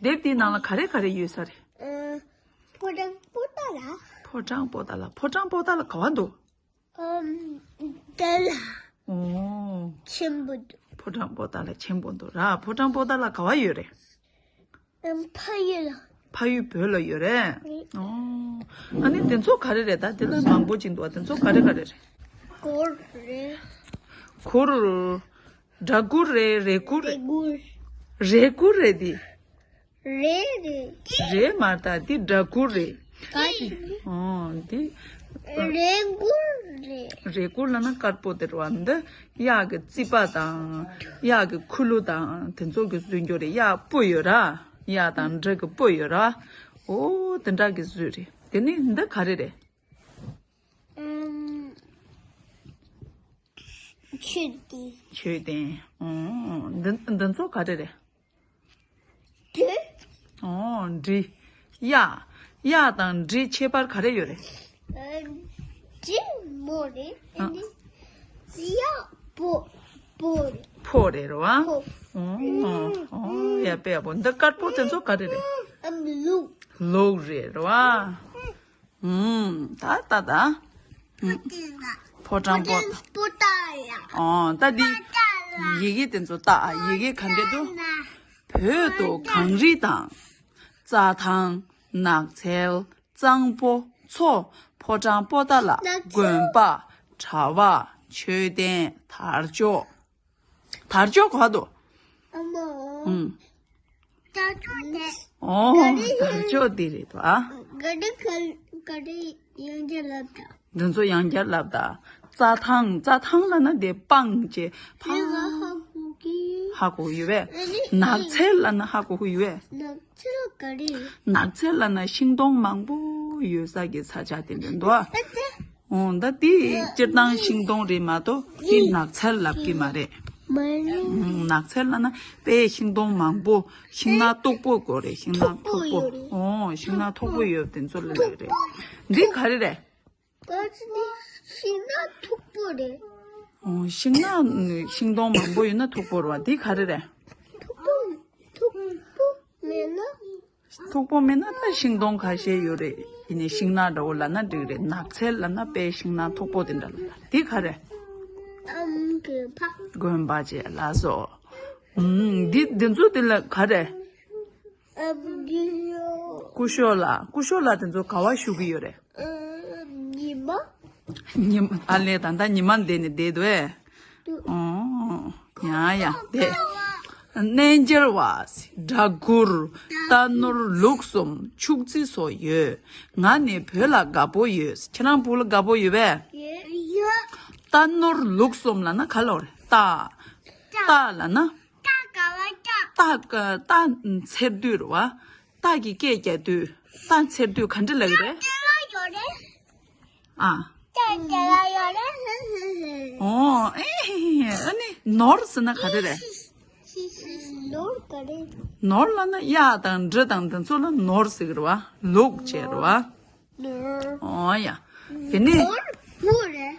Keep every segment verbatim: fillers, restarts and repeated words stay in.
དེབ་དེའི་ནང་ལ་ག་རེ་ག་རེ་ཡོད་ས་རེད། ཨ། ཕོ་བྲང་པོ་ཏཱ་ལ། ཕོ་བྲང་པོ་ཏཱ་ལ། ཕོ་བྲང་པོ་ཏཱ་ལ་ག་བ་འདུག་ཨམ། དེ་ལ། ཨོ། ཆེན་པོ་འདུག་ཕོ་བྲང་པོ་ཏཱ་ལ་ཆེན་པོ་འདུག་ར། ཕོ་བྲང་པོ་ཏཱ་ལ་ག་བ་ཡོད་རེད། ཨམ། ཕ་ཡུལ་ལ། ཕ་ཡུལ་བོད་ལ་ཡོད་རེད། རེད། ཨོ། ཨ་ནི་དེ་ཚོ་ག་རེ་རེད། ད་དེ་ལ་མང་པོ་ཅིག་འདུག་བ། དེ་ཚོ་ག་རེ་ག་རེ་རེད། གུར་རེད། གུར། སྦྲ་གུར་རེད། རས་གུར་རེད། རས་གུར། རས་གུར་རེད་དེ། རེད་རེད། རེད་མ་རེད། ད་འདི་སྦྲ་གུར་རེད། ག་རེ། ཨོ་འདི། རས་གུར་རེད། རས་གུར་ལབ་ན་དཀར་པོ་དེ་རེད་བ། འདི་གཡག་གི་རྩིད་པ་དང་། གཡག་གི་འཁོར་ལོ་དང་དེ་ཚོ་གི་བཟོས་རྒྱུ་རེད། གཡག་སྤུ་ཡོད་ར། གཡག་དང་འབྲི་གི་སྤུ་ཡོད་ར། ཨོ་དེ་འདྲ་གི་བཟོས་རེད། དེ་ནི་འདི་ག་རེ་རེད། ཨམ། མཆོད་རྟེན། མཆོད་རྟེན། ཨོ་འདི་འདི་ཚོ་ག་རེ་རེད། འབྲི། ཨོ་འབྲི། གཡག་གཡག་དང་འབྲི་ཁྱད་པར་ག་རེ་ཡོད་རེད། ཨ། འབྲི་མོ་རེད། ཨ། ཨ་ནི་གཡག་ཕོ། ཕོ་རེད། ཕོ་རེད་རེད་བ། ཕོ། ཨོ་ཨོ་ཡ། དཔེ་ཡག་པོ། འདི་དཀར་པོ་དེ་ཚོ་ག་རེ་རེད། ཨམ། ལུག་ལུག་རེད་རེད་བ། ཨུམ། ད་ད་ད། ཕོ་བྲང་པོ། ཕོ་བྲང་པོ་ཏཱ་ལ། ཨོ་ད་འདི། པོ་ཏཱ་ལ། ཡི་གེ་དེ་ཚོ་ལྟ་ཨ། ཡི་གེ་ག་འདྲ་འདུག་བོད་དུ་གངས་རི་དང་། རྩྭ་ཐང་། ནགས་ཚལ། གཙང་པོ། མཚོ། ཕོ་བྲང་པོ་ཏཱ་ལ། ནགས་ཚལ། དགོན་པ། གྲྭ་བ། མཆོད་རྟེན། དར་ལྕོག་དར་ལྕོག་ག་བ་འདུག་ཨ་མ། ཨུམ། དར་ལྕོག་དེ། ཨོ། ག་རེ། དར་ལྕོག་དེ་རེད་དོ། ཨ། ག་རེ་ག་རེ་ཡང་བསྐྱར་ལབ་དང་། འདི་ཚོ་ཡང་བསྐྱར་ལབ་དང་། རྩྭ་ཐང་། རྩྭ་ཐང་ལབ་ན་དེ་སྤང་བྱས། ཕ། དེ་ང་ཧ་གོ་གི། ཧ་གོ་ཡོད་པས། ཨ་ནི། ནགས་ཚལ་ལབ་ན་ཧ་གོ་གི་ཡོད་པས། ནགས་ཚལ་ག་རེ། ནགས་ཚལ་ལབ་ན་ཤིང་སྡོང་མང་པོ་ཡོད་ས་གི་ས་ཆ་དེ་འདྲ་འདུག་ཨ། ཨ་ཙི། འོ་ད་དེ་སྤྱིར་བཏང་ཤིང་སྡོང་རེད་མ་གཏོགས་དེ་ནགས་ཚལ་ལབ་ཀྱི་མ་རེད། མ་རེད། ཨུམ། ནགས་ཚལ་ལབ་ན་དཔེ་ཤིང་སྡོང་མང་པོ། ཤིང་ནགས་མཐུག་པོ་དགོས་རེད། ཤིང་ནགས་མཐུག་པོ། མཐུག་པོ་ཡོད་རེད། འོ་ཤིང་ནགས་མཐུག་པོ་ཡོད་དེ་ཚོ་ལ་ལབ་རེད། འདི་ག་རེ་རེད། ད་ཅི་ནི་ཤིང་ནགས་མཐུག་པོ་རེད། འོ་ཤིང་ནགས། ཤིང་སྡོང་མང་པོ་ཡོད་ན་མཐུག་པོ་རེད་བ། འདི་ག་རེ་རེད། མཐུག་པོ། མཐུག་པོ་མེད་ན། མཐུག་པོ་མེད་ན་ད་ཤིང་སྡོང་ཁ་ཤས་ཡོད་རེད། ཡིན་ནའི་ཤིང་ནགས་འདྲ་བོ་ལབ་ན་འགྲིག་རེད། ནགས་ཚལ་ལབ་ན་དཔེ་ཤིང་ནགས་མཐུག་པོ་དེ་འདྲ་ལ་ལབ། འདི་ག་རེ། ཨམ། དགོན་པ། དགོན་པ་བྱས་ལ་སོ། ཨུམ། འདི་འདི་ཚོ་དེ་ལ་ག་རེ། ཨམ། སྐུ་ཞབས། སྐུ་ཞབས་ལགས། སྐུ་ཞབས་ལགས་དེ་ཚོ་ག་བ་བཞུགས་ཀྱི་ཡོད་རེད། ཨ། ཉི་མ། ཉི་མ། ཨ་ལས་ད་ལྟ་ཉི་མ་འདི་ནས་བསྡད་འདུག་ཨེ། འདུག་ཨོ། ཡ་ཡ་བསྡད། རྣལ་འབྱོར་བ། སྦྲ་གུར། རྟ་ནོར། ལུག་གསུམ། ཕྱུགས་རྫི་སོགས་ཡོད། ང་ནི་བོད་ལ་དགའ་པོ་ཡོད། ཁྱེད་རང་བོད་ལ་དགའ་པོ་ཡོད་པས། ཡོད། ཡོད། རྟ་ནོར་ལུག་གསུམ་ལབ་ན་ག་ལབ་རེད། རྟ། རྟ་ལབ་ན། རྟ་ག་བ་རྟ། རྟ་ག་རྟ་འཚེར་དུས་རེད་བ། རྟ་གི་སྐད་རྒྱག་དུས། རྟ་འཚེར་དུས་ག་འདྲ་ལབ་ཀྱི་རེད། རྟ་དེ་ལ་ཡོད་རེད། ཨ། རྟ་དེ་ལ་ཡོད་རེད། ཧེ་ཧེ་ཧེ། ཨོ་ཨེ་ཧེ་ཧེ། ཨ་ནི་ནོར་ཟེར་ན་ག་རེ་རེད། ཤི་ཤི་ཤི། ནོར་ག་རེ། ནོར་ལབ་ན་གཡག་དང་འབྲི་དང་དེ་ཚོ་ལ་ནོར་ཟེར་གི་རེད་བ། ལུག་བྱས་རེད་བ། ནོར། ཨོ་ཡ། དེ་ནི། ནོར་བུ་རེད།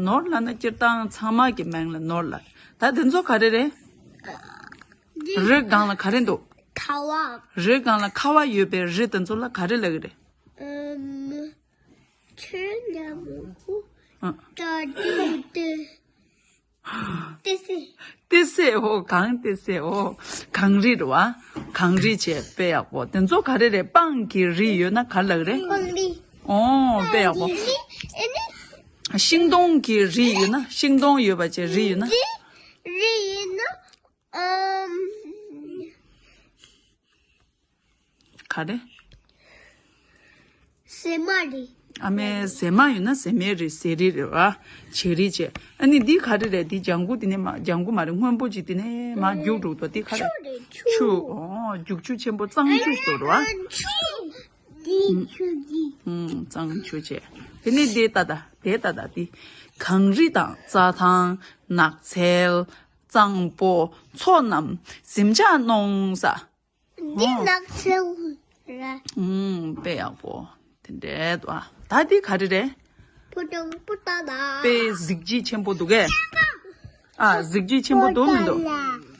ནོར་ལབ་ན་སྤྱིར་བཏང་ཚང་མ་གི་མིང་ལ་ནོར་ལབ། ད་དེ་ཚོ་ག་རེ་རེད། འདི། རི་སྒང་ལ་ག་རེ་འདུག་ཁ་བ། རི་སྒང་ལ་ཁ་བ་ཡོད་པའི་རི་དེ་ཚོ་ལ་ག་རེ་ལབ་ཀྱི་རེད། ཨམ། ཁྱོད་ཉམས་པོ། ཨ། ད་དེ་དེ། ཏི་སེ། ཏི་སེ། འོ་གངས་ཏི་སེ། འོ་གངས་རི་རེད་བ། གངས་རི་བྱས་དཔེ་ཡག་པོ། དེ་ཚོ་ག་རེ་རེད། སྤང་གི་རི་ཡོད་ན་ག་ལབ་རེད། སྤང་རི། འོ་དཔེ་ཡག་པོ། སྤང་རི་ཨེ་ནི། ཤིང་སྡོང་གི་རི་ཡོད་ན། ཤིང་སྡོང་ཡོད་པ་བྱས་རི་ཡོད་ན། རི། རི་ཡོད་ན། ཨམ། ག་རེ། ཟེ་མ་རི། ཨ་མའི་ཟེ་མ་ཡོད་ན་ཟེ་མའི་རི། ཟེ་རི་རེད་བ། བྱེ་རི་བྱས། ཨ་ནི་འདི་ག་རེ་རེད། འདི་ལྗང་གུ་འདི་ནས་མར། ལྗང་གུ་མ་རེད། སྔོན་པོ་ཅིག་འདི་ནས་མར་རྒྱུག་འགྲོ་འདུག་འདི་ག་རེ། ཆུ་རེད་ཆུ། ཆུ། འོ་རྒྱུག་ཆུ་ཆེན་པོ། གཙང་ཆུ་ཞིག་འདུག་རེད་བ། ཆུ། འདི་ཆུ་འདི། ཨུམ། གཙང་ཆུ་བྱས། དེ་ནས་འདི་ལྟ་ད། དེ་ལྟ་ད་འདི། གངས་རི་དང་རྩྭ་ཐང་། ནགས་ཚལ། གཙང་པོ། མཚོ་རྣམས་གཟིམ་འཇག་གནོང་ས། འདི་ནགས་ཚལ་རེད། ཨུམ། དཔེ་ཡག་པོ། དེ་འདྲ་འདུག་ཨ། ད་འདི་ག་རེ་རེད། ཕོ་བྲང་པོ་ཏཱ་ལ། དཔེ་གཟི་བརྗིད་ཆེན་པོ་འདུག་གས། ཨ། གཟི་བརྗིད་ཆེན་པོ་འདུག་མི་འདུག་ཕོ་བྲང་ལ།